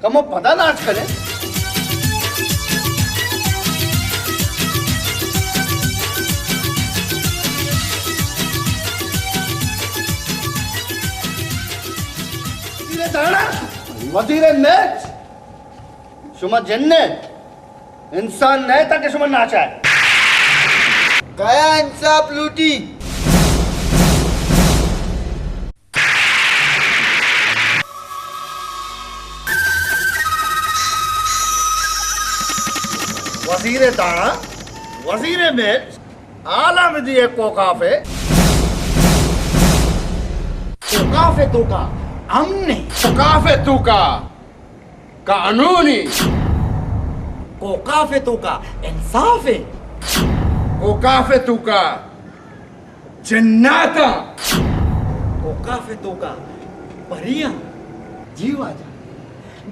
کمو پدا ناچ کنے۔ وزیر دانا، وزیر نیچ، شما جن ئے، انسان نہ ئے تاکہ شما ناچائے۔ کیا انصاف لوٹی؟ وزیر دانا، وزیر نیچ، عالم دیئے کوکافے۔ کوکافے توکا امن ایں۔ کوکافے توکا قانون ایں۔ کوکافے توکا انصاف ایں۔ کوکافے توکا جنات ایں۔ کوکافے توکا پری ایں۔ جی واجہ،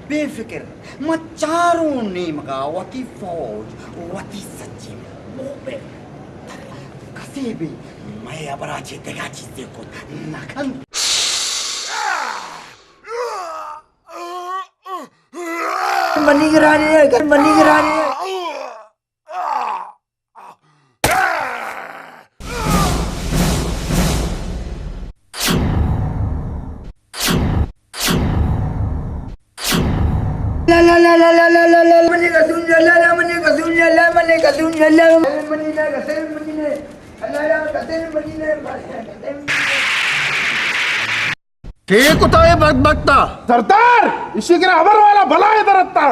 بے فکر، ما چاروں نیمگا وتی فوج، وتی سجیں مخبر، کسے بھی مئے ہبرا چہ دگہ چیزے کت نہ کنت۔ منی گرانی ہے، منی گرانی ہے۔ کے کتا اے بدبختا؟ سردار، اشی کرا ہبر والا بلا اے درتا۔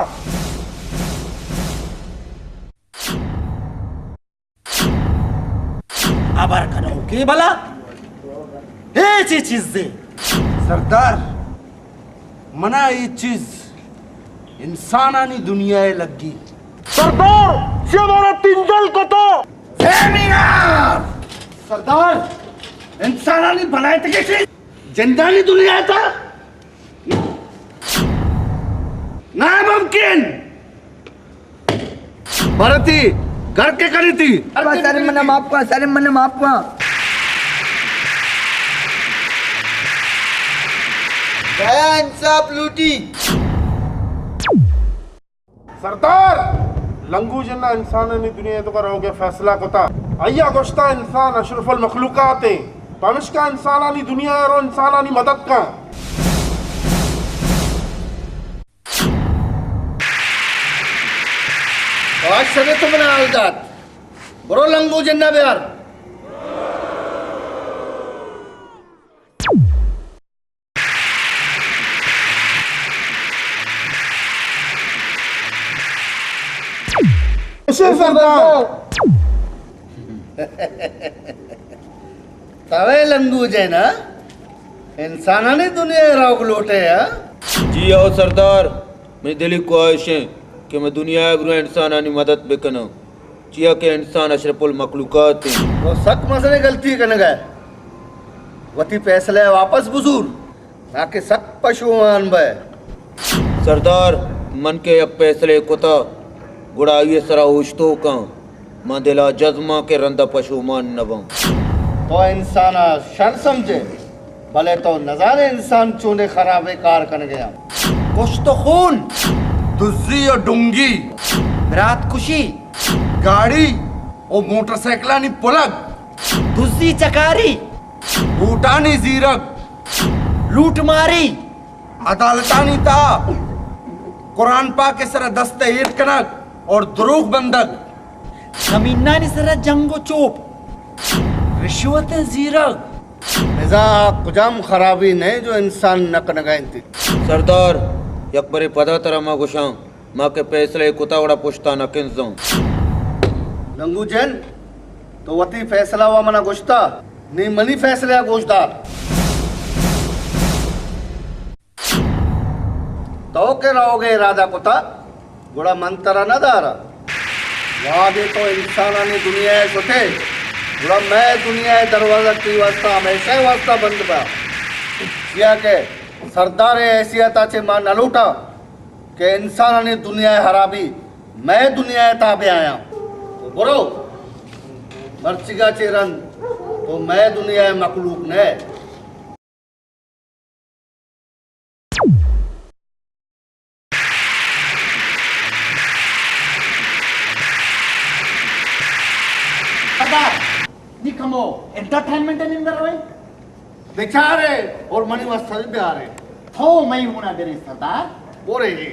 ہبر کنوکیں بلا؟ اے چے چیزے؟ سردار، منا اے چیز انسانانی دنیا ء لگی۔ سردار، چیا مارا تنجل کتا؟ سیمینار! سردار، انسانانی بلائے تکے چی؟ جندانی دنیا تا؟ ناممکن! بھرتی، گھر کے کری تھی۔ سر، من معاف کن، سر، من معاف کن۔ گیا انصاف لوٹی۔ سردار! لنگو جن ء انسانانی دنیا ء توکا روگ ء فیصلہ کتا۔ آئی ء گوشتا انسان اشرف المخلوقات انت، پمشکا انسانانی دنیا ء رو انسانانی مدد کن۔ تو آج شرے تو منا حال دات۔ برو لنگو جن ء بیار۔ اشے سردار۔ توے لنگو جن ء انسانانی دنیا ء روگ لوٹے ء؟ جی او سردار، منی دلی خواہش انت کہ من دنیا ء برو انسانانی مدد بکناں۔ چیا کہ انسان اشرف المخلوقات انت۔ تو سک مزنیں غلطی کنگ ء، وتی فیصلہ ء واپس بزور، تاکہ سک پشومان بئے۔ سردار، من کہ یک فیصلہ کتا، گڑا آئی ء سرا اوشتوکاں، من دل ء جزم آں کہ رند ء پشومان نہ باں۔ تو انسان ء شر سمجھے، بلے تو نزانے انسان چونیں خرابیں کار کنگ ء انت۔ کشت و خون، دزی و ڈنگی، برات کشی، گاڑی و موٹر سائیکلانی پلگ، دزی چکاری، بوٹانی زیرگ، لوٹ ماری، عدالتانی تہا قرآن پاک ء سرا دست ء ایر کنگ اور دروغ بندگ، زمینانی سرا جنگ و چوپ، رشوت ء زیرگ۔ بزاں آ کجام خرابی نہ جو انسان نہ کنگا انت۔ سردار، یک برے پدا ترا ما گوشاں، ما کہ پیسلہ ء کتا گڑا پشتا نہ کنزاں۔ لنگو جن، تو وتی فیصلہ وا منا گوشتا، نی منی فیصلہ ء گوش دار۔ تو کہ روگ ء ارادہ کتا، گڑا من ترا نہ داراں۔ وہدے تو انسانانی دنیا ء شتے، گڑا مئے دنیا ء دروازہ تئی واسطہ ہمیشہ ء واسطہ بند با۔ چیا کہ سردار ء حیثیت ء چہ ما نہ لوٹاں کہ انسانانی دنیا ء ہرابی مئے دنیا ء تہا بہ آیاں۔ تو برو، مرچیگا چہ رند تو مئے دنیا ء مخلوق نہ ئے۔ نی کمو انٹرٹینمنٹ ءِ نندر روئے۔ بچارے اور منی واسطہ بھی بیارے۔ تو مئی ہونا درے سردار۔ بورے جی۔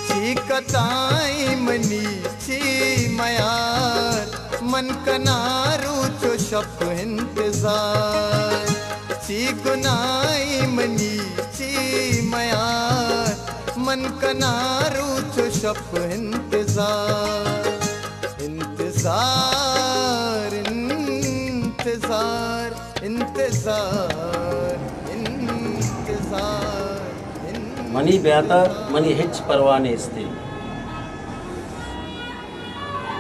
چی کتائیں منی چی میار، من کناں روچ و شپ انتظار۔ چی گناہیں منی چی میار، من کناں روچ و شپ انتظار۔ انتظار، انتظار، انتظار، انتظار۔ منی بیات ءَ منی ہچ پرواہ نیست۔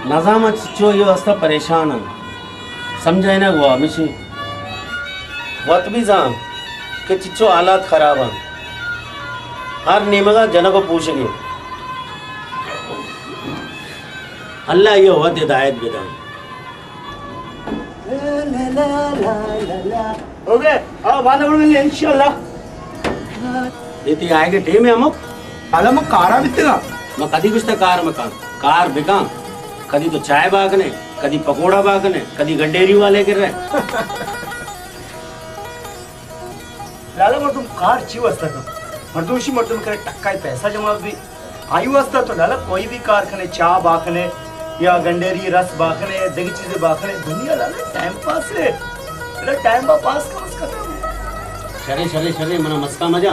نزاناں چچو اے واسطہ پریشان آں۔ سمجھائینگ وا ہمیش انت۔ وت بھی زان کہ چچو حالات خراب انت۔ ہر نیمگ ءَ جنگ و پوشگ انت۔ اللہ اے وت ہدایت بدنت۔ ہو گئے، آ، بالا بڑھ گئے، انشاءاللہ۔ اے تئی آئیگ ءِ ٹیم ءَ ہمک۔ حالا ما کارا بیتگاں۔ ما کدی گوشتہ کار مکن، کار بکن۔ کدی تو چائے باکنے، کدی پکوڑا باکنے، کدی گنڈیری والے گر رہے۔ لالا، مردم کار چی واسطہ کن؟ مردم شی مردم کرے ٹکائی پیسہ جمع بھی۔ آئی واسطہ تو لالا کوئی بھی کار کنے، چاہ باکنے یا گنڈیری رس باکنے، دگہ چیزے باکنے، دنیا لالا ٹائم پاس ہے۔ لالا ٹائم با پاس کم از کم۔ شرے، شرے، شرے، منا مسکا مجا۔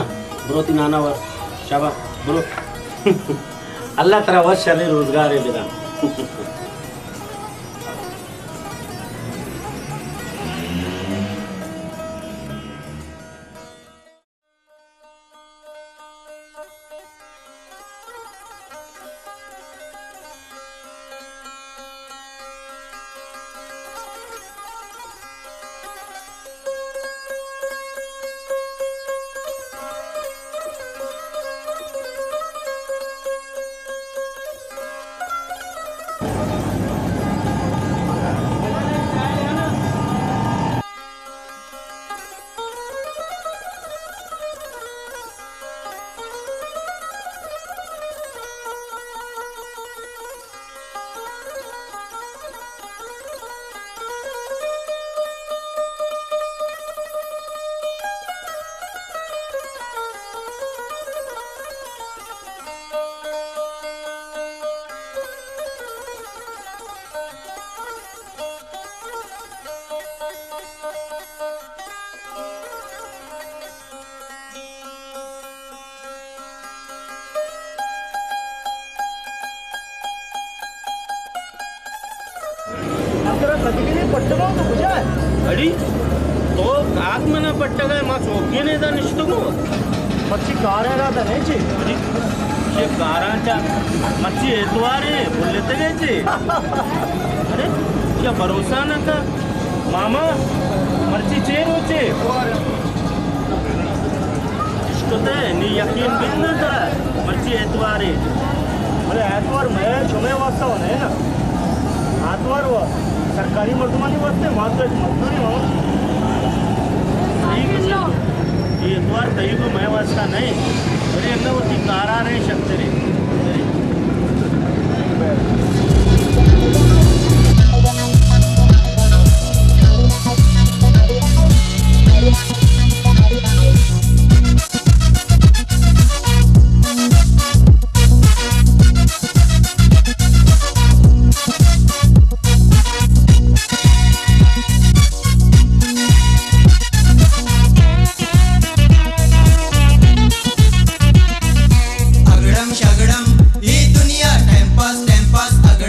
برو تی نانا ور۔ شابا، برو۔ اللہ ترا وش شرے روزگارے بدان۔ ترا کدی کدی پٹگا تو کجا ہے؟ اڑی، تو کاک منا پٹگا ہے، ما چوکی نے دا نشتگو۔ مرچی کار ہے را دا نہیں چی؟ اڑی، یہ کاران چا مرچی اتوار ہے، بولتے گئے چی؟ ارے، کیا بھروسہ نہ کا؟ ماما، مرچی چے روچے؟ اشکتے، نی یقین بین نہ ترا، مرچی اتوارے۔ بلے اتوار مئے شمئے واسطہ و نہ نا۔ اتوار و سرکاری مردمانی واسطہ، ما تو ایک مزدوری ہوں۔ صحیح کچھ۔ یہ اتوار تئی کو مئے واسطہ نہیں، بلے انہیں وتی کارا رہے شکتے رہے۔ اگڑم شگڑم، اے دنیا ٹائم پاس، ٹائم پاس، اگڑم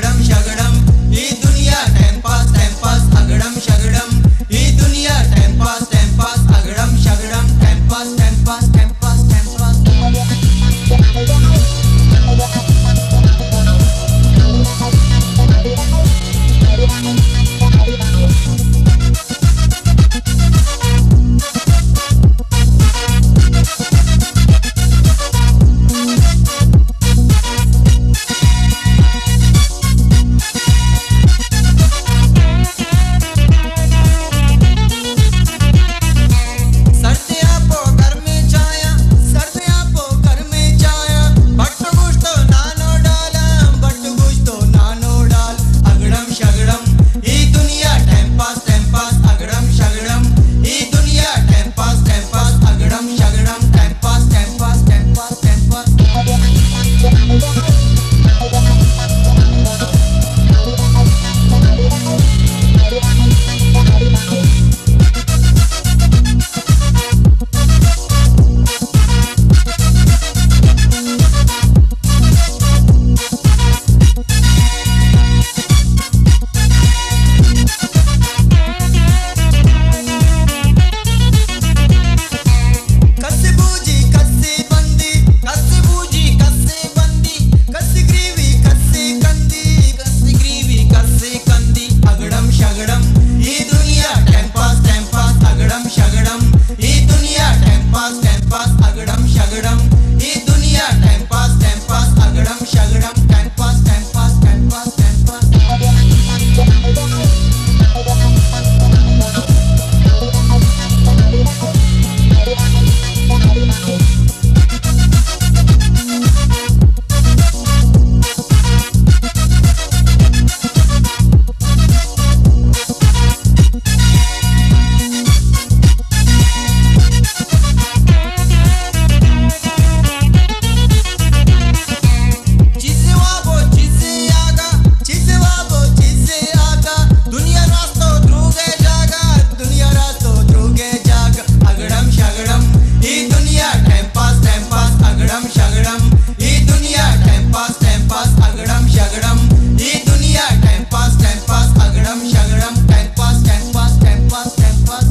چیزے وابو، چیزے آگا، چیزے وابو، چیزے آگا۔ دنیا راستو دروگے جاگا، دنیا راستو دروگے جاگا۔ اگڑم شگڑم، ای دنیا ٹائم پاس، ٹائم پاس۔ اگڑم شگڑم، ای دنیا ٹائم پاس، ٹائم پاس۔ اگڑم شگڑم، ای دنیا ٹائم پاس، ٹائم پاس۔ اگڑم شگڑم، time pass, time pass, time pass, time پاس۔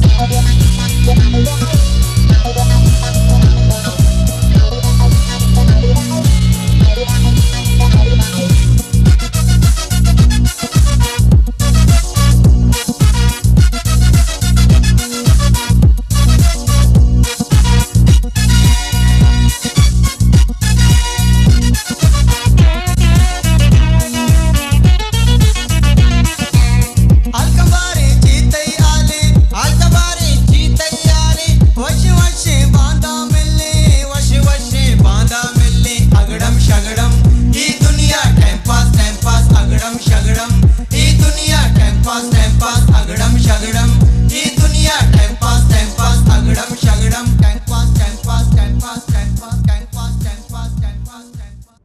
الکباریں چی تئی حالے، الکباریں چی تئی حالے، وش وشیں باندا ملے، وش وشیں باندا ملے۔ اگڑم شگڑم، ای دنیا ٹائم پاس، ٹائم پاس۔ اگڑم شگڑم، ای دنیا ٹائم پاس، ٹائم پاس۔ اگڑم شگڑم، ای دنیا ٹائم پاس، ٹائم پاس۔ اگڑم شگڑم، time pass, time pass, time pass, time pass, time pass, time pass, time pass, time pass.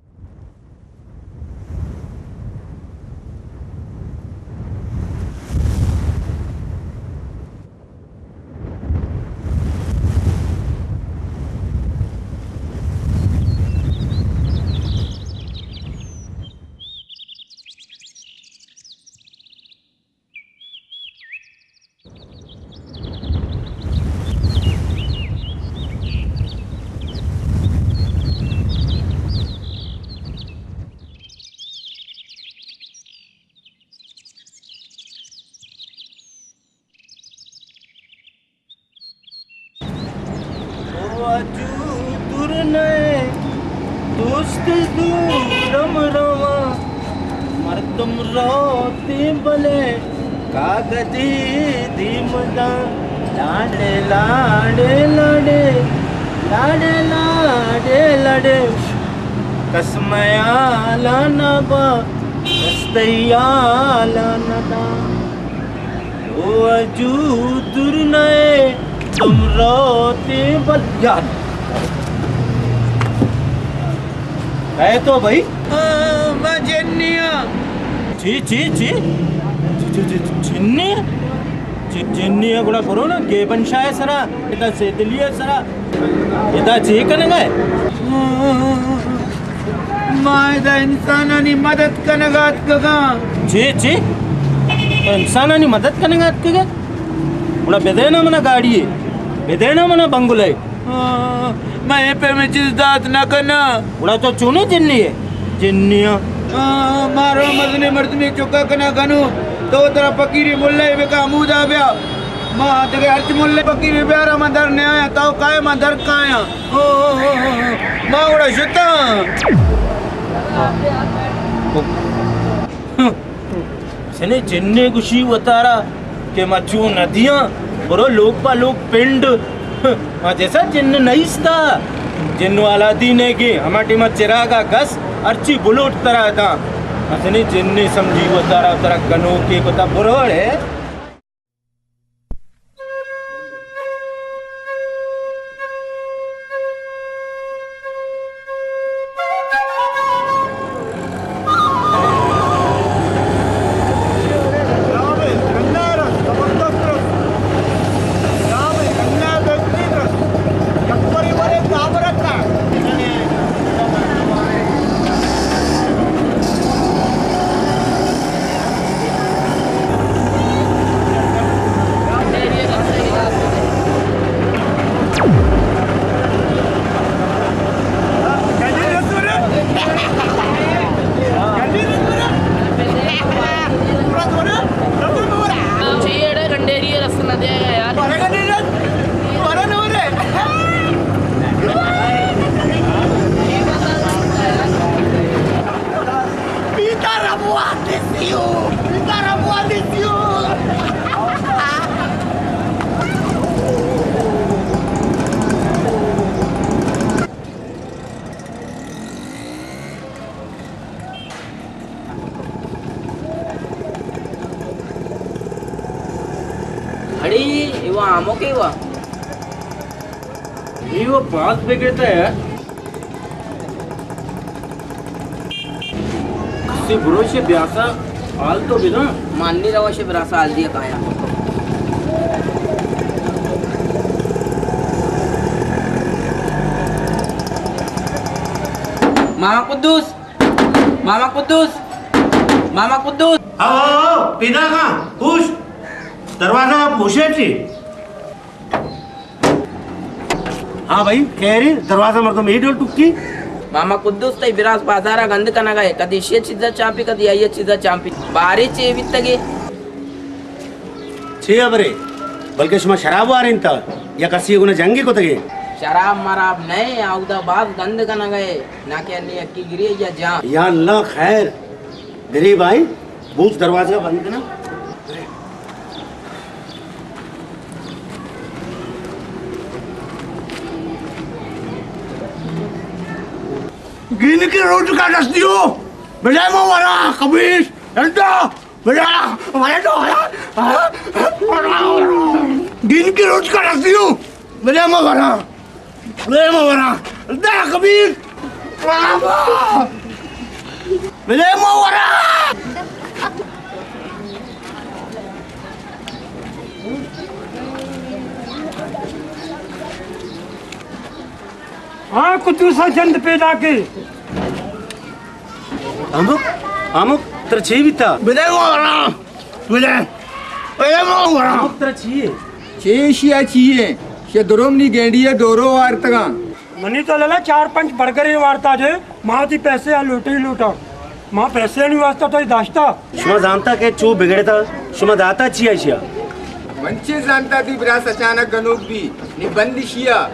او آجو دور نئے، دوست دورم رواں، مردم روت بلے کاگدی دیم داں۔ لاڑے لاڑے لاڑے، لاڑے لاڑے لاڑے، کس میالا نہ باں، کس تیالا نہ داں۔ او آجو دور نئے، تم روتے بل-، یار۔ اے تو بھائی۔ آ، ما جنی آں۔ چی، چی، چی؟ چی، چی، چی، جنی؟ چی، جنی ئے گڑا برو نا، گیبن شاہ ئے سرا، ادا سیدلی ئے سرا۔ ادا چے کنگ ءَ ئے؟ ما ادا انسانانی مدد کنگ ءَ اتکگاں۔ چے، چے؟ تو انسانانی مدد کنگ ءَ اتکگ ئے؟ گڑا بدے نا منا گاڑی ئے، بدے نا منا بنگلہ ئے۔ آ، من اے پیمیں چیز دات نہ کناں۔ گڑا تو چونیں جنی ئے؟ جنی آں۔ آ، مارو مزنیں مردمے چکا کناں گنو، تو ترا پکیری ملہ ئے بکا ہمودا بیا۔ ما دگہ ہرچ ملے فقیرے بیارا، من در نیایاں، تو کائے من در کایاں۔ او، او، او، او، او۔ ما گڑا شتاں۔ سنے جنے گوشی وتارا کہ ما چون ندیاں، برو لوگ پہ لوگ پنڈ۔ ما جیسا جن نیستا۔ جن والا دین ہے کہ ہما ٹیما چراغا گس، ہرچی بلوٹ ترا داں۔ سنے جنے سمجھی وتارا، ترا گنوکے کتا، برو اڑے۔ ہمو کی وا؟ اے وا باز بگڑتا ہے۔ کسی بروشے بیاسا حال تو بنا۔ مانی روشے براسا حال دیا کایا۔ ماما قدوس، ماما قدوس، ماما قدوس۔ آؤ، آؤ، آؤ، پیدا کاں، پوش۔ دروازہ پوشے چی؟ ہاں بھائی، خیر ہے، دروازہ مردم اے ڈول ٹکی۔ ماما قدوس، تئی براس بازارا گند کنگا ہے، کدی اشی چیزا چاپی، کدی آئی چیزا چاپی۔ باری چی بیتگی؟ چی خبرے؟ بلکہ شما شراب وارینتا یا کسی گنا جنگی کتگے؟ شراب مراب نئے، اودا باز گند کنگا ہے، نا کہ انی اکی گری یا جان۔ یا اللہ خیر، گریب آئی، بوچ دروازہ بند کنا۔ گین کے روچ کا دستیو، بجائے مو ورا، خبیث، انتا، بجا، ورا تو، ورا، ورا، ورا۔ گین کے روچ کا دستیو، بجائے مو ورا، بجائے مو ورا، دا خبیث، ورا، بجائے مو ورا۔ ہاں، قدوسا جند پیدا کے۔ ہمک، ہمک، ترا چی بیتا؟ بدے مورا، بدے، بدے مورا۔ ہمک، ترا چی ہے؟ چی شیا چی ہے؟ شیا درومنی گینڈی ہے، ڈورو وارتگا۔ منی تو لالا چار پنچ برگرے وارتا جے، ما تی پیسے آ لوٹے ہی لوٹا۔ ما پیسے آنی واسطہ تو داشتا۔ شما زانتا کہ چو بگڑتا، شما داتا چی اشیا؟ من چی زانتا تی براس اچانک گنوک بی، نی بند شیا۔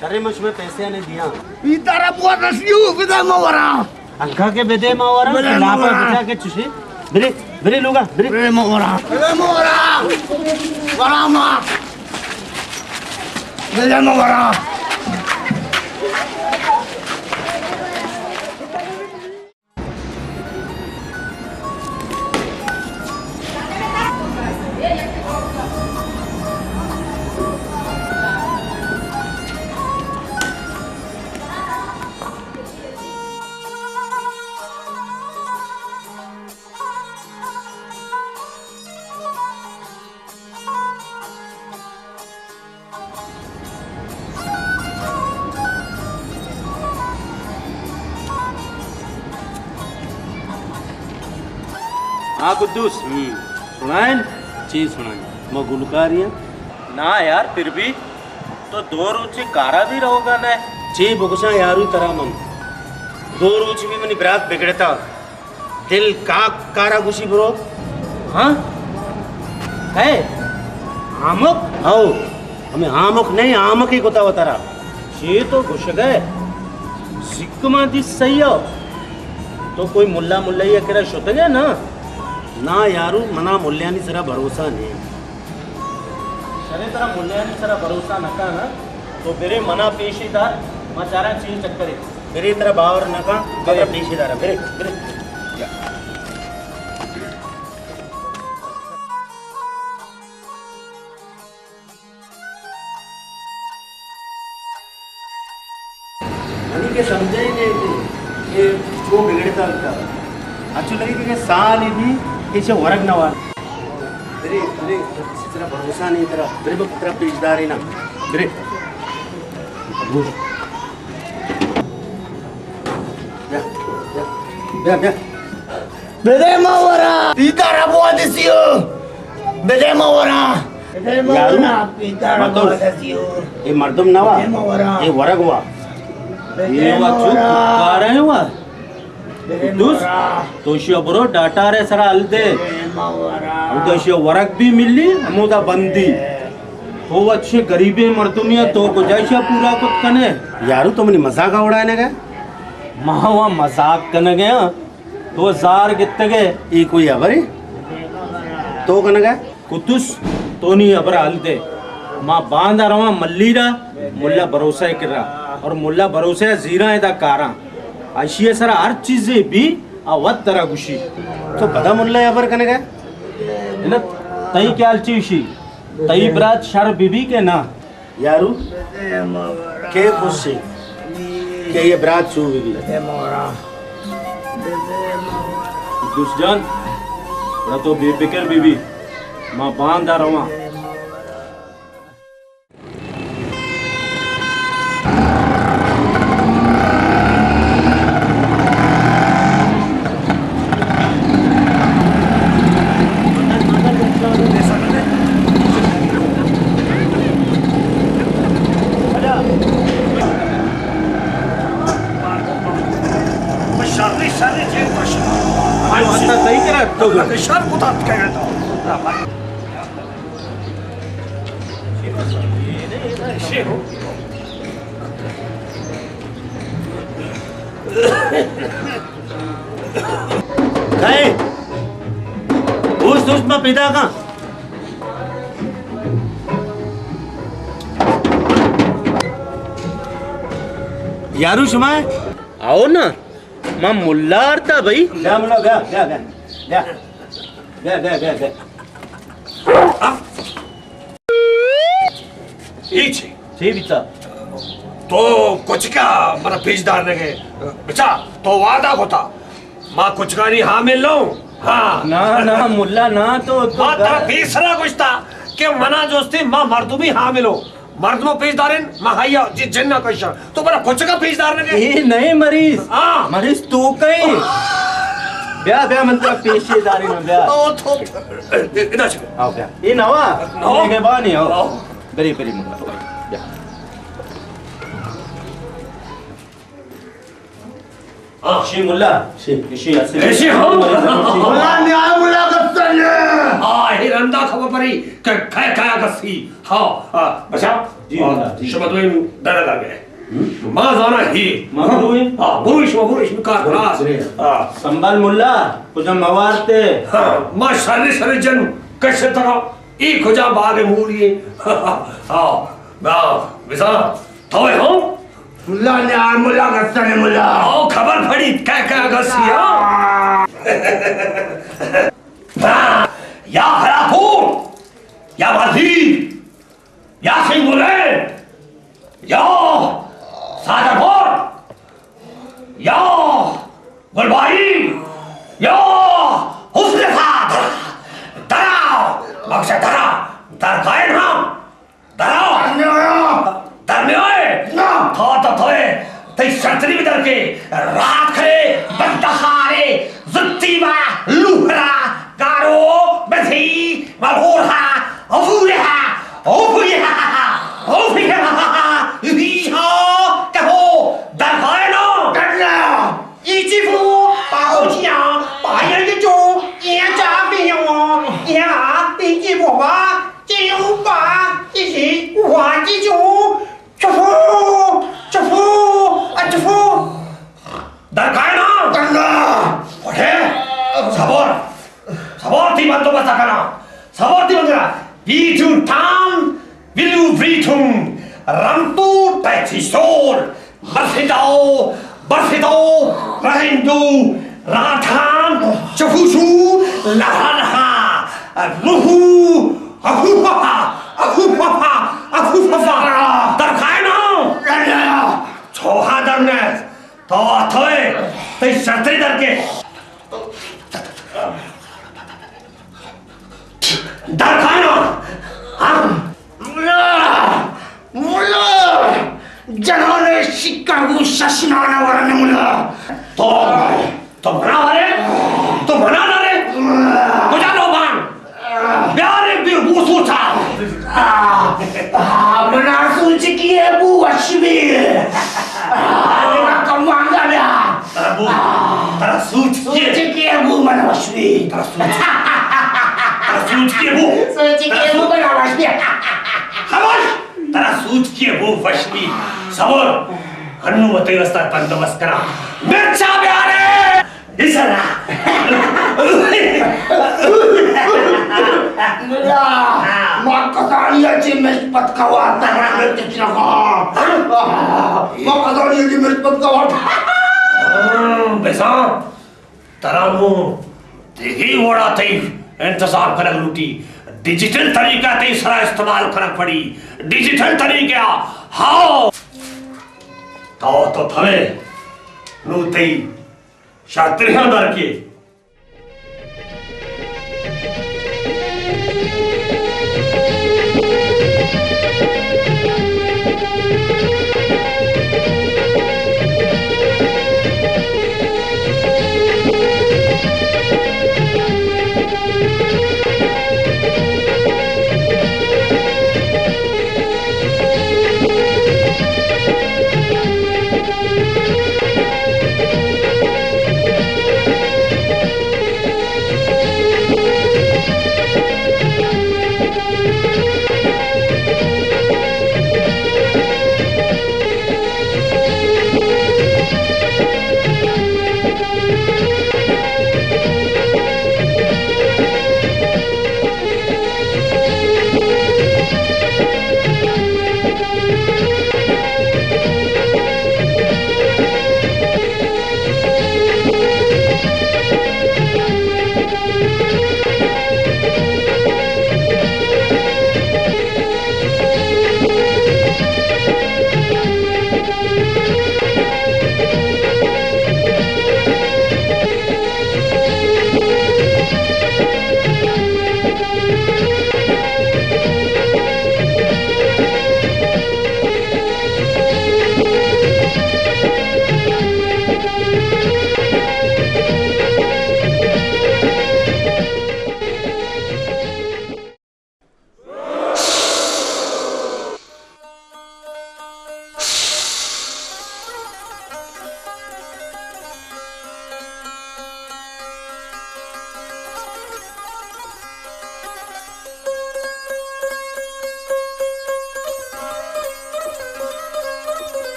شرے، من شما پیسے آنے دیاں۔ پیتا را بوا رسیو، بدے ما ورا۔ انکا کے بدے ما ورا، بدے ما لاپا ورا۔ بچا کے چوشے۔ برے، برے لوگا، برے۔ برے مورا، برے مورا، ورا ما۔ برے مورا۔ ہاں قدوس، ہم۔ سنائیں؟ چی سنائیں؟ ما گلکاری ہیں۔ نا یار، پھر بھی تو دو روچے کارا بھی رہوگا نہ؟ چی بگوشاں یارو ترا من؟ دو روچ بھی منی برات بگڑتا۔ دل کاک کارا گوشی برو۔ ہاں؟ کئے؟ آمک؟ ہو، ہمیں آمک نہیں، آمک ہی کتا وتارا۔ چی تو گوشگ ئے؟ سکھ ما دی صحیح ہو۔ تو کوئی ملا ملئی ء کرا شتگ ئے نا؟ نا یارو، منا ملیانی سرا بھروسہ نہیں۔ شرے ترا ملیانی سرا بھروسہ نہ کن نا، تو برے منا پیشی دار، ما چاراں چی چکرے۔ برے ترا باور نہ کن، برے۔ ترا پیشی دار، برے، برے۔ منی کہ سمجھے نہیں تھے کہ چو بگڑتا ہوتا۔ اچھو لگے کہ سال ہی بھی کہ چھ ورگ نہ وار۔ برے، برے، کسی طرح بھروسہ نہیں ترا۔ برے، بک طرف پیش دارے نا۔ برے۔ بیا، بیا، بیا، بیا۔ بدے ما ورا، پیتا را بوا دسیو۔ بدے ما ورا۔ بدے ما یارو، ورا، پیتا را متو۔ بوا دسیو۔ اے مردم نہ وا۔ بدے ما ورا۔ اے ورگ وا۔ بدے اے ما وا چو ورا۔ کارے وا۔ بدے ما دوست، ورا۔ تو شیا برو ڈاٹا رے سرا ہل دے۔ بدے ما ورا۔ او تو شیا ورگ بھی ملی، ہمودا بندی۔ تو اچھے غریبیں مردمی ہے، تو کجا شیا پورا کت کنے؟ یارو، تو منی مذاق اڑائے نہ گئے؟ ما وا مذاق کنے گیا۔ تو زار گتگ ئے۔ اے کوئی ہبرے؟ تو کنگ ئے؟ قدوس، تو نی ہبر حل دے۔ ما باندا رواں ملی را، ملا بھروسہ کرا، اور ملا بھروسہ زیراں ادا کاراں۔ اشی سرا ہر چیزے بی، آ وت ترا گوشی۔ تو پدا ملا ہبر کنگ ئے؟ نہ، تئی خیال چی شی؟ تئی برات شر بی بی کہ نا؟ یارو، کے خوش اے کہ اے برات شو بی بی؟ دوست جان، گڑا تو بے فکر بی بی، ما باندا رواں۔ شر، شر، چے خوش۔ آج واسطہ صحیح کرا تو۔ شر کو تات کہہ تو۔ کئے؟ اوست، اوست، ما پیدا کاں۔ یارو شما ئے؟ آؤ نا، ما ملا آرتا بھئی۔ بیا ملا، بیا، بیا، بیا۔ بیا۔ بیا، بیا، بیا، بیا۔ اے چے؟ چے بیتا؟ تو کچکا منا پیش دارنگے۔ بچا، تو وعدہ کتا۔ ما کچکانی حامل نہ اوں۔ ہاں۔ نا، نا، ملا نا، تو، تو ما ترا پیسرا گوشتا کہ منا جستی ما مردمی حامل اوں۔ مردمو پیش دارین، ما ہیا جی جنہ کشاں۔ تو برا کچکا پیش دارنگے۔ اے نئے مریض۔ ہاں۔ مریض تو کئے۔ بیا، بیا، من ترا پیشے دارین، بیا۔ او تو، ادا چکے۔ آؤ، بیا۔ اے نوا۔ نوا۔ مہربانی، آؤ۔ آؤ۔ بری، بری، ملا۔ بیا۔ ہاں۔ شی ملا، شی، شی اصل۔ شی ہم۔ ملا نیا ملا گفتن۔ ہاں، اے رندا خبر پری کہ کئے کیا گسی۔ ہاں، ہاں، بچا۔ جی ہاں، ملا، جی۔ شما دوئیں در در گئے۔ ہم؟ ما زانا ہی۔ ما بروئیں؟ ہاں، بروئیں شما، بروئیں شما کار بروئیں، خلاص۔ بروئیں۔ ہاں۔ سنبھال ملا، کجا موارتے۔ ہاں، ما شر شر جن کش ترا، اے کجا باغ موری۔ ہاں، ہاں، بزاں۔ تو ئے ہو؟ ملا نے آ، ملا گستن ملا۔ او خبر پڑی، کیا کیا گسی، ہاں؟ یا خرابو، یا وزیر، یا سنگولے، یا سادرپور، یا گلباری، یا حسن سعد، درا، مقصد درا، در کائن ہم۔ درا! در نیائے؟ نہ! تو تو توئے، تئی شرتری بدر کے، رات کھرے، بندہ خارے، زتی با، لوہرا، گارو، بزی، مغورہا، افورہا، اوفیہا، اوفیہا، اوفیہا، کہو، در کائے نا؟ در نیا! ایچی بو، پاہوچیاں، پاہیاں جو، اے چا پیوں، اے آ، ایچی بو با، چیو با، ایچی وا چیو، چفو، چفو، اچفو۔ در کائنا؟ گنگا۔ اٹھے، صبر، صبر تئی بندوبست کنا۔ صبر تئی بندوبست۔ بیچو ٹام، ولو بریتھم، رمتو ٹیچی سول، برفداؤ، برفداؤ، رہندو، راتھان، چفوشو، لہا لہا، روحو، اخوفا، اخوفا، اخوفا، در کائنا؟ چھوہا در نے، تو اتوئے، تئی شرتری در کے۔ در کائنا؟ ہاں؟ ملا! ملا! جنان شکر گو ششنان ورن ملا! تو، تو منا ورے؟ تو منا دارے؟ کجا لوبان؟ بیارے بیر بو سوچا۔ آ، آ، منا سوچ کیے بو وش بی۔ آ، منا کم مانگا بیا۔ ترا بو، ترا سوچ کیے؟ سوچ کیے بو من وش بی۔ ترا سوچ، ترا سوچ کیے بو؟ سوچ کیے بو من وش بی۔ خاموش! ترا سوچ کیے بو وش بی؟ صبر۔ انو متے واسطہ بندوبست کرا۔ مرچا بیارے۔ اسرا۔ ملا، ما کسانی چی مشت پتکوا ترا مشت چنگا۔ ما کسانی چی مشت پتکوا۔ بزاں، ترا نوں دگہ وڑا تئی انتظار کنگ لوٹی۔ ڈیجیٹل طریقہ تئی سرا استعمال کنگ پڑی۔ ڈیجیٹل طریقہ، ہاؤ۔ تو، تو تھوے، نو تئی شرتریاں در کے۔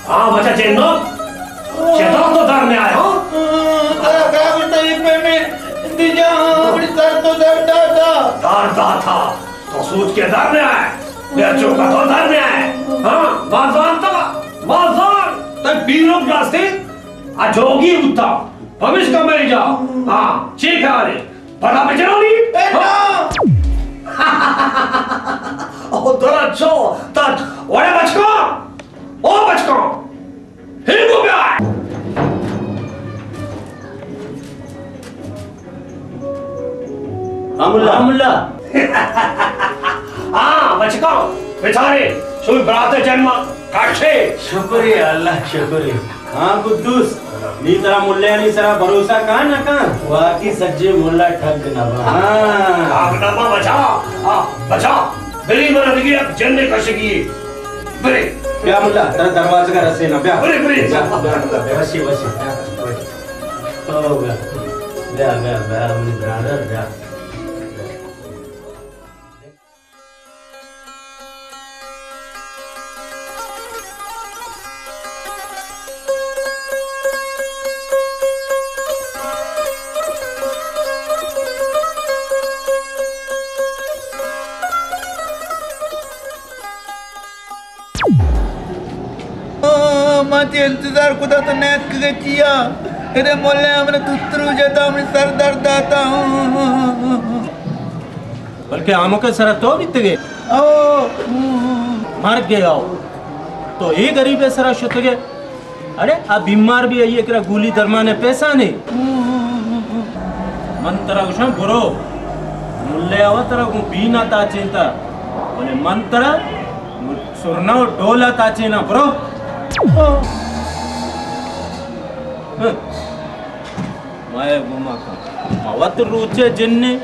ہاں، بچا چینو، چدا تو در نیائے، ہاں؟ ترا کیا گوشتا، یہ پہ میں دی جان، اپنی سر تو درد داتا۔ درد داتا؟ تو سوچ کے در نیائے، بے چوکا تو در نیائے۔ ہاں، مازان تو، مازان، تک بیرو جاستے، آ جوگی ہوتا، پمشکا مری جا۔ ہاں، چی کارے؟ پدا بچنانی؟ اے نا! او درچو، تچ، اوڑے بچکا! او بچکا! ہنگو بیا! ہاں ملا۔ ہاں ملا۔ ہاں، بچکا، بچارے، شوی برات جنما، کاٹے۔ شکر ہے اللہ، شکر ہے۔ ہاں قدوس، نی ترا ملیانی سرا بھروسہ کاں نہ کاں؟ واقعی سجے ملا ٹھگ نہ با۔ ہاں۔ ٹھگ نہ با بچا، ہاں، بچا۔ بلی من دیگی یک جن کشگی۔ بلے۔ بیا ملا، ترا دروازہ کا رسے نا، بیا۔ بلے، بلے۔ بیا، بیا، بیا، بیا۔ وشی، وشی۔ او بیا۔ بیا، بیا، بیا، منی برادر، بیا۔ آ، ما تئی انتظار کتا تو نیتکگے چیا؟ ادے ملے ہمیں تترو جتا، ہمیں سر درد داتا۔ بلکہ آمکے سرا تو بیتگے؟ او۔ مر گیا ہو۔ تو اے غریبے سرا شتگے؟ اڑے، آ بیمار بی، آئی کرا گولی درمان پیسہ نے۔ من ترا گوشاں برو۔ ملے آوا ترا گوں بینا تاچینتا۔ بلے من ترا سرنا و ڈولا تاچینا، برو۔ مائے گوما کن۔ ما وت روچے جنے۔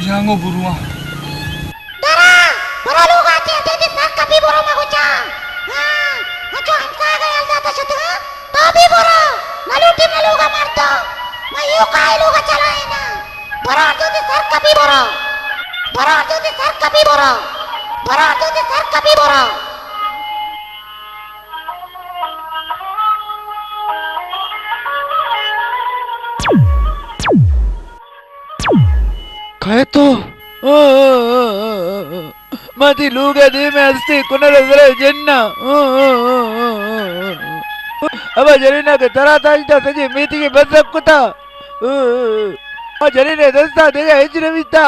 جانگو برواں۔ درا، برو لوگا چہ، تئی سر کپی برو مگوچا۔ ہاں، اچو ہمساہگا یل داتا شتگا، تو بھی برو، نہ لوٹی نہ لوگا مردو، ما یو کائی لوگا چلائینا۔ برو، اچو تئی سر کپی برو۔ برو، اچو تئی سر کپی برو۔ برو، اچو تئی سر کپی برو۔ کئے تو؟ ما تئی لوگ ء دیم ء ہستی کنر ء زرہ جن ء۔ ابا جنین ء کہ ترا تاجتا سجے میتگے بزگ کتا۔ آ جنین ء دستا دگہ ہچ نہ بیتا۔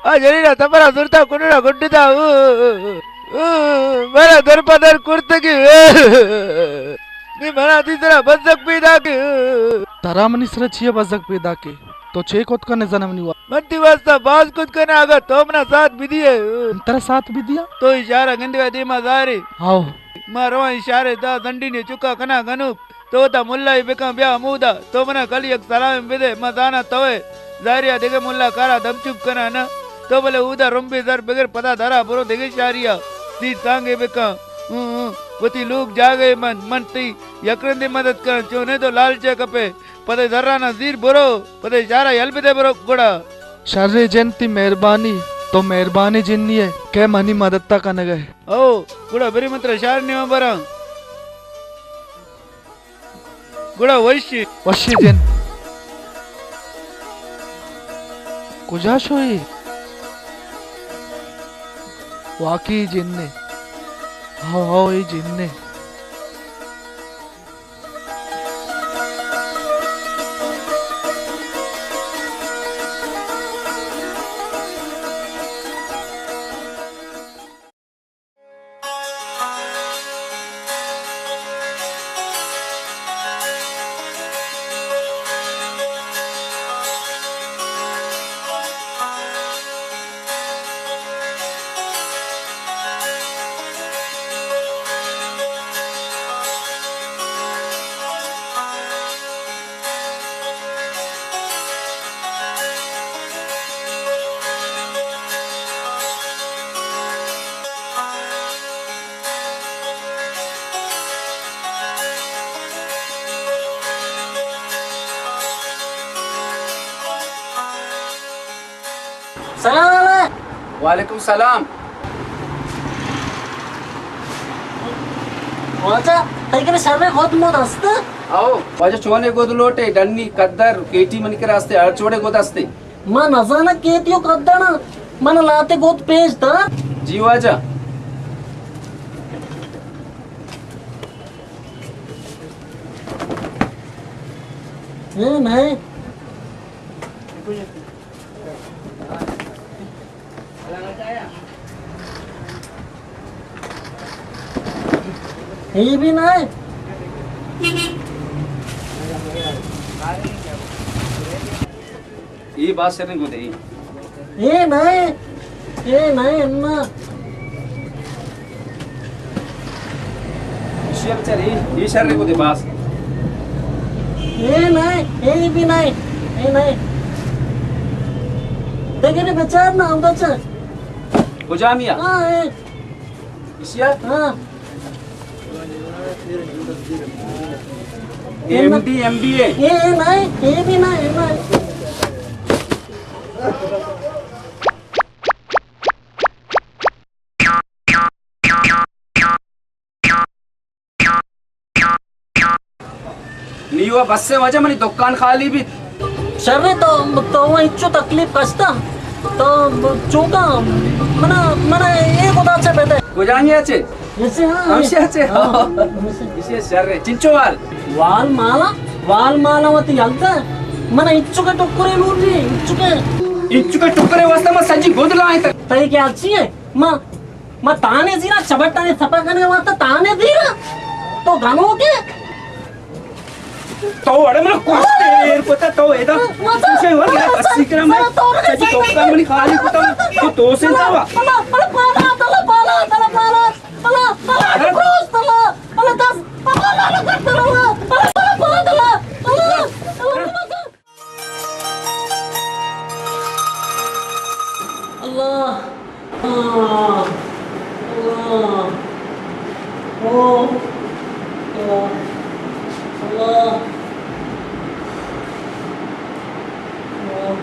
آ جنین ء تپرا زرتا کنر ء گڈتا۔ منا در پہ در کرتگی۔ نی منا تئی سرا بزگ پیداکے۔ ترا منی سرا چیا بزگ پیداکے؟ تو چے کت کنے زن منی وا؟ من تئی واسطہ باز کت کناں، اگاں تو منا ساتھ بدیئے۔ من ترا ساتھ بدیاں؟ تو اے شہرا گندگا دیما زاہرے۔ ہاؤ۔ ما رواں اے شہرے دا زنڈینے چکا کناں گنوک۔ تو وتا ملائی بکن بیا ہمودا۔ تو منا کل یک سلامے بدے، ما زاناں توئے۔ زاہریا دگہ ملا کارا دم چپ کناں نہ۔ تو بلے اودا رمبے زر بگر پدا درا برو دگہ شہریا۔ سیر سانگے بکن۔ ہوں ہوں۔ وتی لوگ جاگہے من، من تئی یک رندے مدد کناں، چونیں تو لالچے کپے۔ پدے زرانا زیر برو، پدے شہرا یل بدے برو گڑا۔ شرے جن تئی مہربانی، تو مہربانی جنی ئے کہ منی مدد تا کنگ ئے۔ او، گڑا برے من ترا شہر نیمہ براں۔ گڑا وشی۔ وشی جن۔ کجا شوئی؟ واقعی جن ئے۔ ہاؤ ہاؤ، اے جن ئے۔ سلام علیکم۔ وعلیکم سلام۔ واجہ، تئی کرا شریں گد مد است؟ او، واجہ چونے گد لوٹے، ڈنی، کدر، کیٹی منی کرا استے، ہر چوڑے گد استے۔ ما نزاناں کیٹی و کدر نا، من لاتے گد پیش دار۔ جی واجہ۔ اے نہیں۔ اے بھی نہ اے۔ اے باز شریں گدے۔ اے نہ اے۔ اے نہ اے، انا۔ ایشی ءَ بچار، اے، اے شریں گدے باز۔ اے نہ اے، اے بھی نہ اے، اے نہ اے۔ دگرے بچار نا، ہم بچار۔ کجامی ءَ؟ ہاں، اے۔ ایشی ءَ؟ ہاں۔ ایم ڈی، ایم بی اے۔ اے، اے نہ اے، اے بھی نہ اے، اے نہ اے۔ نی وا بس اے واجہ، منی دکان خالی بیت۔ شر اے، تو، تو انچو تکلیف کشتا۔ تو چونکا منا، منا اے گدا چہ بدے۔ کجامی ءَ چہ؟ ایشی، ہاں۔ ہمشی ءَ چہ؟ ہاں، ہمشی۔ ایشی ءَ شر اے۔ چنچو وال؟ وال مالا، وال مالا وتی یلدا۔ منا انچو کے ٹکرے لوٹی، انچو کے۔ انچو کے ٹکرے واسطہ ما سجی گد لائیں تک۔ تئی کہ اچھی ہے؟ ما، ما تانے زیرا چبٹانے سپا کرنے واسطہ تانے زیرا۔ تو گنوکے۔ تو اڑے من کوشتے ایر کتا تو ادا۔ مزہ، کوشے ور مزہ، بسی کرم۔ مزہ تو رکھے سجی تو کم نہیں خالی کتا۔ تو تو سے نہ وا۔ اللہ، اللہ، پالا، اللہ، پالا، اللہ، پالا۔ اللہ، اللہ، اللہ، اللہ، اللہ، دس، اللہ، اللہ، اللہ، اللہ، اللہ، اللہ، اللہ، اللہ، اللہ۔ اللہ، اللہ، او، اللہ، اللہ، اللہ،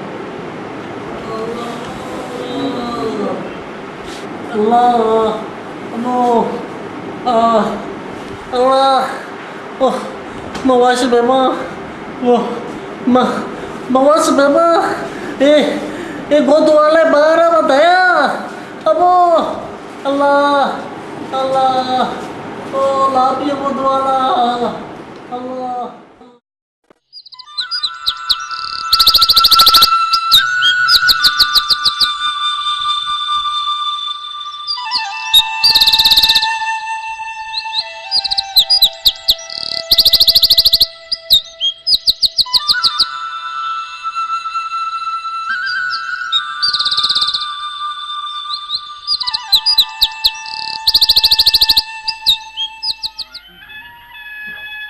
اللہ، اللہ، اللہ، آہ، اللہ۔ اوہ، ما وش بہ باں۔ اوہ، ما، ما وش بہ باں۔ اے، اے گد والے بارا ما دیا۔ ابو، اللہ، اللہ۔ او لاپی گد والا۔ اللہ۔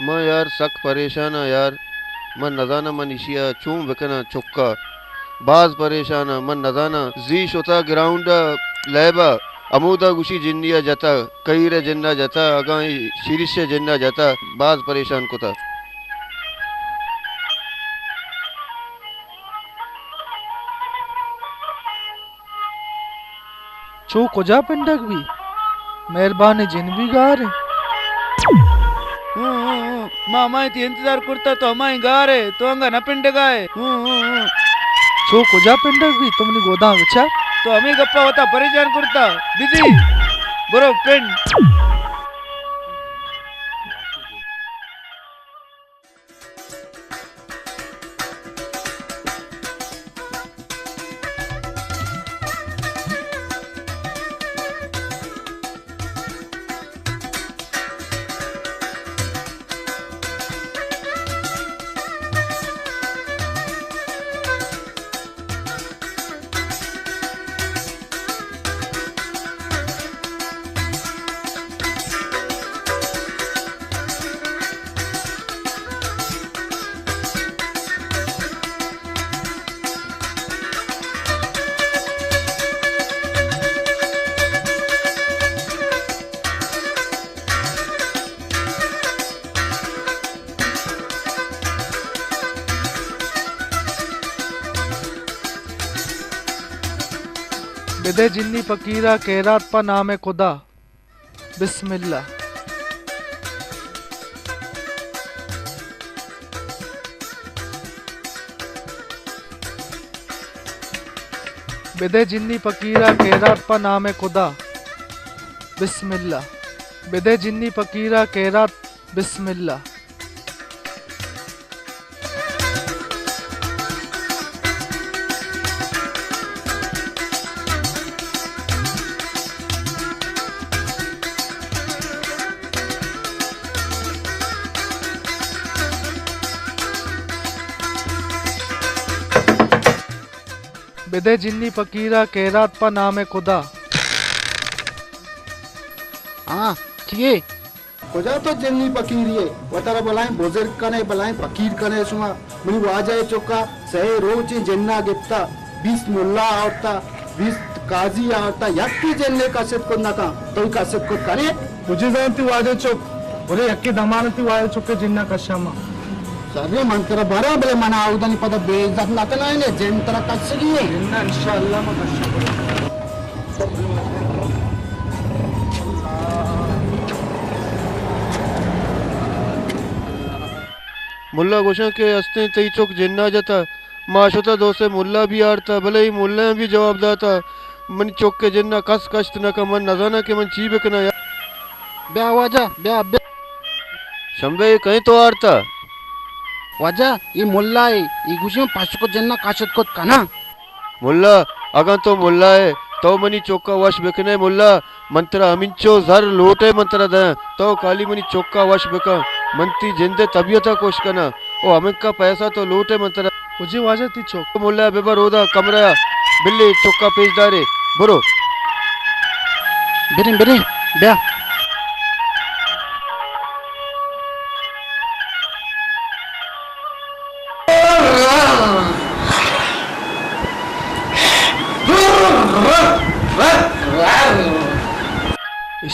من یار سک پریشان آں یار، من نزاناں من ایشی ءَ چون بکناں۔ چک ءَ باز پریشان آں، من نزاناں۔ زی شتہ گراؤنڈ ءَ، لیب ءَ، ہمودا گوشی جنی ءَ جتہ، کہیر ءِ جن ءَ جتہ، اگاں اے شیرش ءِ جن ءَ جتہ، باز پریشان کتہ۔ چو کجا پنڈگ بی؟ مہربانی جن بی گار ایں۔ ہوں، ہوں، ہوں۔ ما ہمائیں تئی انتظار کرتا، تو ہمائیں گار ئے، تو انگا نہ پنڈگا ئے۔ ہوں، ہوں، ہوں۔ چو کجا پنڈگ بی؟ تو منی گوداں بچار۔ تو ہمے گپا وتا پریشان کرتا۔ بزی، برو پنڈ۔ بدے جنی پکیرا خیرات پہ نام خدا۔ بسم اللہ۔ بدے جنی پکیرا خیرات پہ نام خدا۔ بسم اللہ۔ بدے جنی پکیرا خیرات۔ بسم اللہ۔ بدے جنی پکیرا خیرات پہ نام خدا۔ ہاں، چیے؟ کجا تو جنی پکیری ئے؟ وتارا بلائیں بزرگ کنے، بلائیں پکیر کنے شما۔ منی واجہ ءِ چکا سئے روچیں جنا گپتا، بیست ملا آورتا، بیست قاضی آورتا، یکے جنے کشت کت نہ کن، تو کشت کت کنے؟ کجے زانتی واجہ چک، بلے یکے دمانتی واجہ چک ءِ جنا کشاں ما۔ شریں، من ترا براں، بلے من آودانی پدا بے عزت نہ کناں، اے جن ترا کشگی ایں۔ جن انشاءاللہ ما کشاں۔ ملا گوشاں کہ استیں تئی چک جنا جتا۔ ما شتا دو سے ملا بھی آرتا، بلے اے ملایاں بھی جواب داتا، منی چک ءِ جنا کس کشت نہ کن، من نزاناں کہ من چی بکناں۔ بیا واجہ، بیا، بیا۔ شمبے، اے کئیں تو آرتا؟ واجہ، اے ملا اے، اے گوشی من پشکو جنا کشت کت کناں۔ ملا، اگاں تو ملا ئے، تو منی چک ءَ وش بکن ئے ملا، من ترا ہمینچو زر لوٹ ئے من ترا دیاں، تو کالی منی چک ءَ وش بکن، من تئی جند ءِ طبیعت ءَ خوش کناں، او ہمینکا پیسہ تو لوٹ ئے من ترا۔ کجے واجہ تئی چک؟ ملا، ببر اودا کمرہ ءَ، بلے چک ءَ پیش دار ئے، برو۔ بریں، بریں، بیا۔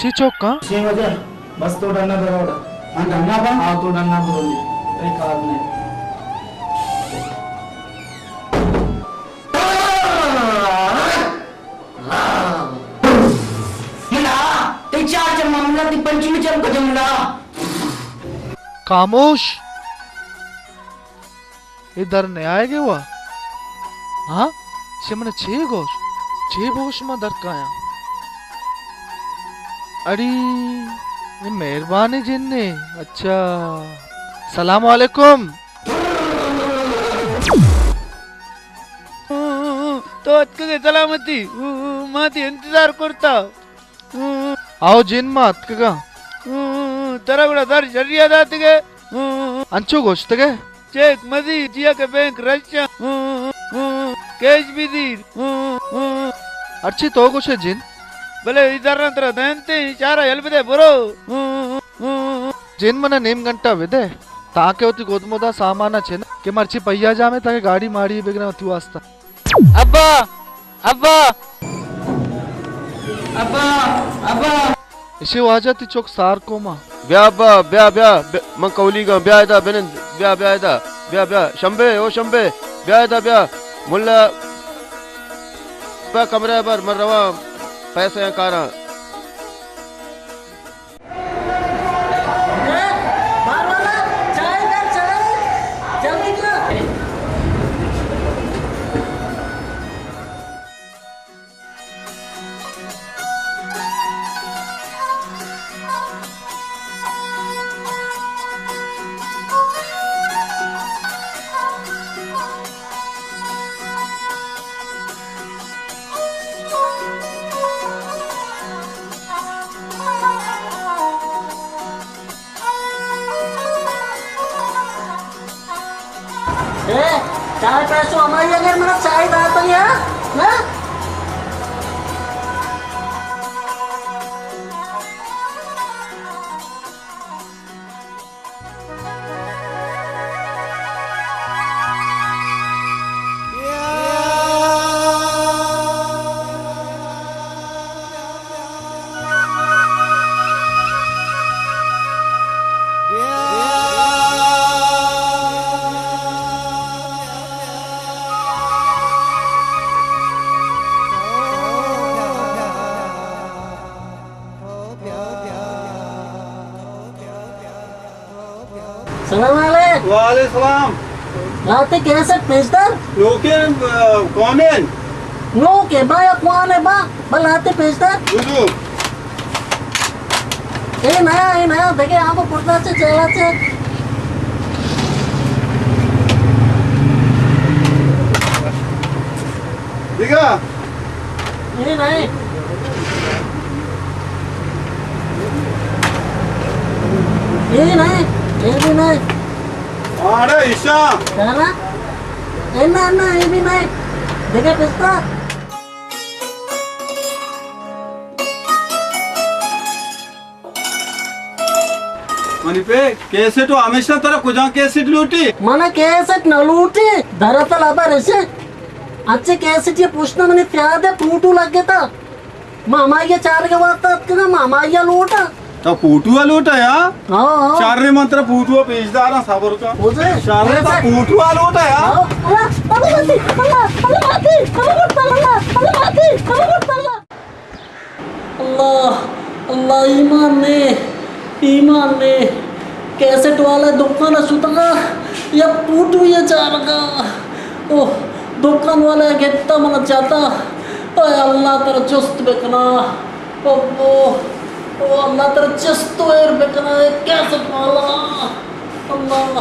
چی چوکاں؟ چی وجہ؟ بس تو ڈنا برو۔ من ڈنا باں؟ ہاں، تو ڈنا برو۔ تئی کار نہ۔ ملا، تئی چار چماں ملا، تئی پنچمی چم کجا ملا؟ خاموش۔ اے در نیائیگ ءَ وا؟ ہاں؟ چہ من چے گوش؟ چے بوش ما در کایاں؟ اڑی، اے مہربانی جنے۔ اچھا۔ سلام علیکم۔ تو اتکگے سلامتی؟ ما تئی انتظار کرتا۔ آؤ جن، ما اتکگاں۔ ترا گڑا در شریا داتگے؟ انچو گوشتگے؟ چیک مزی، جیا کہ بینک رشا۔ کیش بھی دیر۔ ہرچی تو گوشے جن۔ بلے ای زراں ترا دینتے، شارا یل بدے برو۔ جن، منا نیم گھنٹہ بدے، تاکہ وتی گودمودا سامانا چن کہ مرچی پیا جامے، تاکہ گاڑی ماڑی بگرے وتی واسطہ۔ ابا! ابا! ابا! ابا! اشی واجہ تئی چک سار کوما۔ بیا ابا، بیا، بیا، بیا، من کولیگاں، بیا ادا بنند، بیا، بیا ادا، بیا، بیا، شمبے، او شمبے، بیا ادا، بیا، ملا، بیا کمرہ بر، من رواں، پیسے کاراں۔ اے، چائے پیسو ہمائی، اگر منا چائے داتا یا نا؟ سلام علیک۔ وعلیکم سلام۔ لاتے کیسٹ پیش دار؟ نوکیں، آ، کوانیں؟ نوکیں، با یا کوانیں با، با لاتے پیش دار۔ بزو۔ اے نیا، اے نیا، دگہ آپ پردا چے چالا چے۔ دگہ۔ اے نہ ایں۔ اے نہ ایں۔ اے بھی نہ ایں۔ آڑے ایشاں۔ نہ، نہ۔ اے نہ، نہ، اے بھی نہ ایں۔ دگہ پستا۔ منی پہ کیسٹ و ہمیشہ ترا کجا کیسٹ لوٹی؟ منا کیسٹ نہ لوٹی، دراصل ہبر ایش ایں۔ اچھے کیسٹ ءِ پشتا منی سیاد ءِ فوٹو لگتا۔ ما ہمائی ءَ چارگ ءِ واسطہ اتکگاں، ما ہمائی ءَ لوٹاں۔ تو فوٹو ءَ لوٹا یا؟ ہاں، ہاں۔ چار رے من ترا فوٹو ءَ پیش داراں، صبر کن۔ ہو جائے۔ چار رے تو فوٹو ءَ لوٹا یا؟ ہاں۔ اللہ، اللہ، اللہ، اللہ، اللہ، اللہ، اللہ، اللہ۔ اللہ، اللہ، ایمان نے، ایمان نے، کیسٹ والا دکان ءَ شتگا، یک فوٹو ءَ چارگا۔ اوہ، دکان والا گپتا منا جتا۔ اے اللہ ترا چست بکنا۔ اوہ، اوہ، اللہ ترا چست و ایر بکنا، اے کیسٹ والا۔ اللہ۔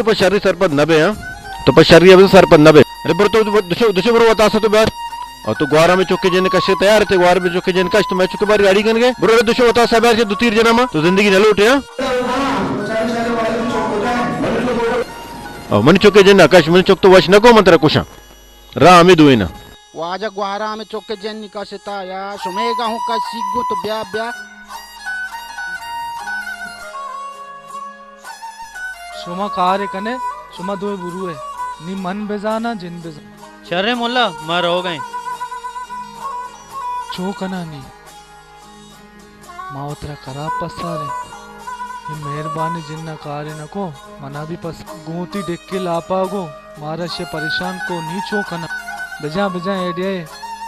تو پہ شری سرپد نہ بے، ہاں؟ تو پہ شری ابدا سرپد نہ بے۔ ارے برو تو دشو، دشو برو وتاسا تو بیار۔ او تو گوارا میں چوکے جن کشے تیار تے، گوارا میں چوکے جن کش تو میں چوکے باری گاڑی کن گئے۔ برو ارے دشو وتاسا بیار چے دو تیر جنا ما تو زندگی نہ لوٹے، ہاں؟ او من چوکے جن کش، من چوک تو وش نہ کو من ترا کشاں۔ راہ ہمے دوئیناں۔ واجہ گوارا ہمے چوکے جن کشتا یا شمیگا ہوں کشی گوں تو بیا بیا۔ شما کارے کنے، شما دوئے بروئے، نی من بزاناں، جن بزاناں۔ شریں ملا، ما روگ ایں۔ چو کناں نی؟ ما وترا خراب پساریں۔ اے مہربانی جن ء کارے نہ کو، منا بھی پس گوں تی ڈکے لاپا گو، مارا شے پریشان کو، نی چو کناں؟ بجاں بجاں ایڈیا ء،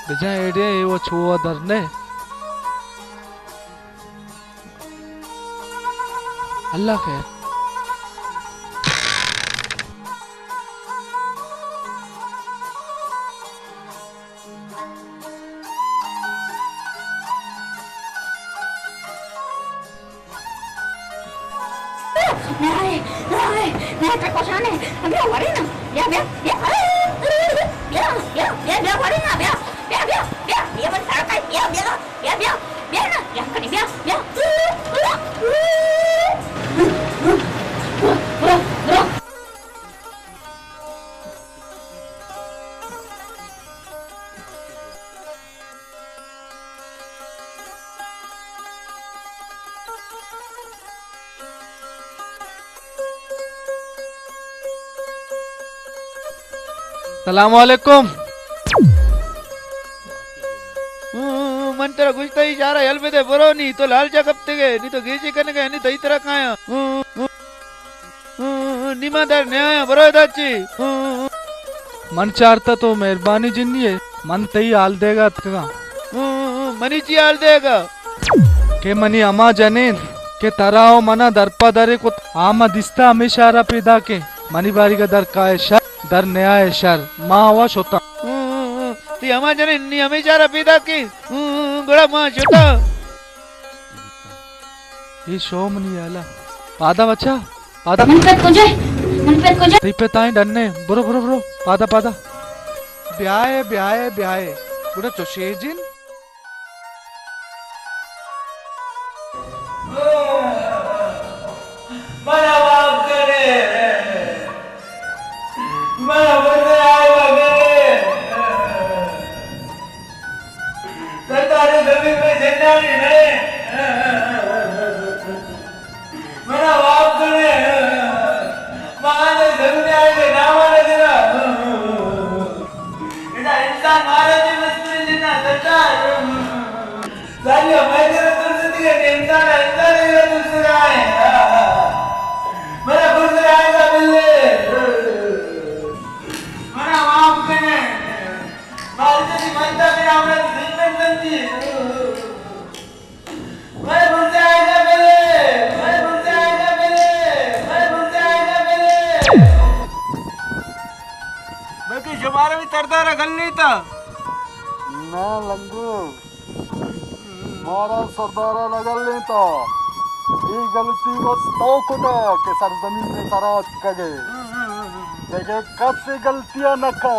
بجاں ایڈیا ء، اے و چو ء در نئے۔ اللہ خیر۔ سلام علیکم۔ من ترا گوشتا اشارہ یل بدے، برو نی تو لالچا کپتگے، نی تو گیشے کنگے، نی تئی ترا کایاں۔ نی ما در نیایاں، برو ادا چی۔ من چارتا تو مہربانی جنی ئے، من تئی حال دیگا اتکگاں۔ منی چی حال دیگا؟ کہ منی ہما جنین کہ ترا و منا درپا درے کت، آ ما دیستا ہمے شہرا پیداکیں۔ منی باریگا در کائے شر، در نیائے شر، ما ہوا شتاں۔ تئی ہما جنین نی ہمے شہرا پیداکیں، گڑا ما شتاں۔ اے شو منی ہیالا۔ پادا بچا، پادا۔ من پت کجے؟ من پت کجے؟ تئی پت آئیں ڈنے۔ برو، برو، برو۔ پادا، پادا۔ بیائے، بیائے، بیائے۔ گڑا چوشے جن؟ منا معاف کرے۔ منا بزرائے مگرے۔ سردار زمین میں جنانی نہیں۔ منا معاف کرے۔ مانے زمین آئے کے نام آنے دینا۔ ادا انسان مارا جی مستری جنا سردار۔ ساری ہماری طرح ترس دی ہے کہ انسان انسان ہی ترس رہا ہے۔ منا بزرائے کا ملے۔ منا معاف کرے۔ بلکہ شمارا بھی سردارا گل نہیں تھا۔ نہ لنگو، مارا سردارا نہ گل نہیں تھا۔ یہ غلطی بس تو کتا کہ سرزمین میں سرات کگے۔ دیکھے کس غلطیاں نہ کا۔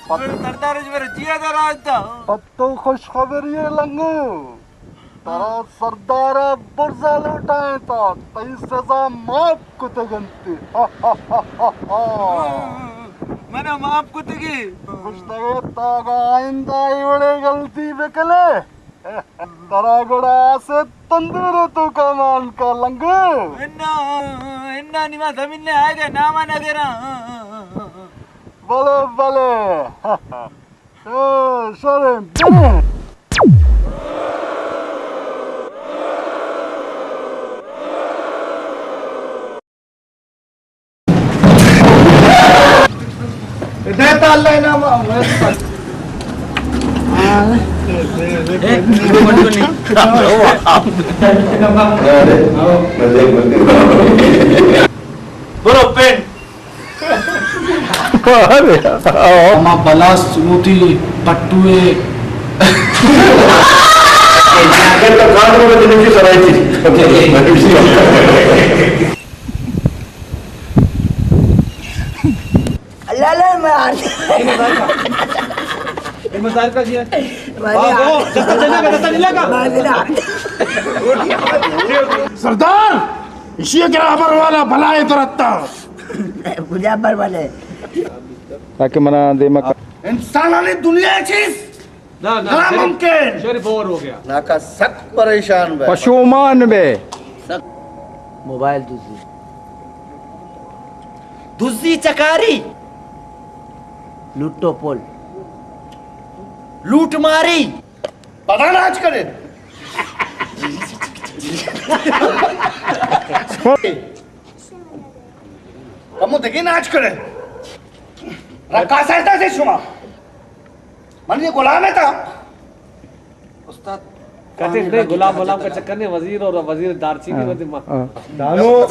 پت-، سردار اچ میرا جیا دا راج تھا۔ پت تو خوشخبری ہے لنگو۔ ترا سردار ء برزا لوٹائینتا، تئی سزا معاف کتگ انت۔ منا معاف کتگی۔ گوشتگے تا اگاں آئندہ اے وڑیں غلطی بکنے، ترا گڑا آسے تندور ء توکا مان کا لنگو۔ انا، انا نی ما زمین نے آئے گئے نام ء نہ گراں۔ بلے، بلے۔ اے، شریں، بریں۔ ہدایت اللہ انعام۔ برو پین۔ ہما بلاس وتی پٹوئے۔ اگر تو کان کو تو نہیں سرائی تھی۔ ظاہر کر دیا۔ سردار، ایشی ءِ کرا ہبر والا بلائیں درتا۔ کجا ہبر والے؟ تاکہ منا دیما انسانانی دنیا ءِ چیز نہ، نہ، شریف، ناممکن۔ شریف اوور ہو گیا۔ ناکا سک پریشان بے۔ پشومان بے۔ موبائل دزی۔ دزی چکاری۔ لٹو پول۔ لوٹ ماری۔ پدا ناچ کرے۔ کمو دگہ ناچ کرے۔ رقاصہ ایسا سے شما۔ من یہ غلام ہے تھا۔ استاد۔ کہتے نہیں، غلام غلام کا چکر نہیں، وزیر اور وزیر دارچینی ہاں، ہوتی ماں۔ ہاں۔ دانو۔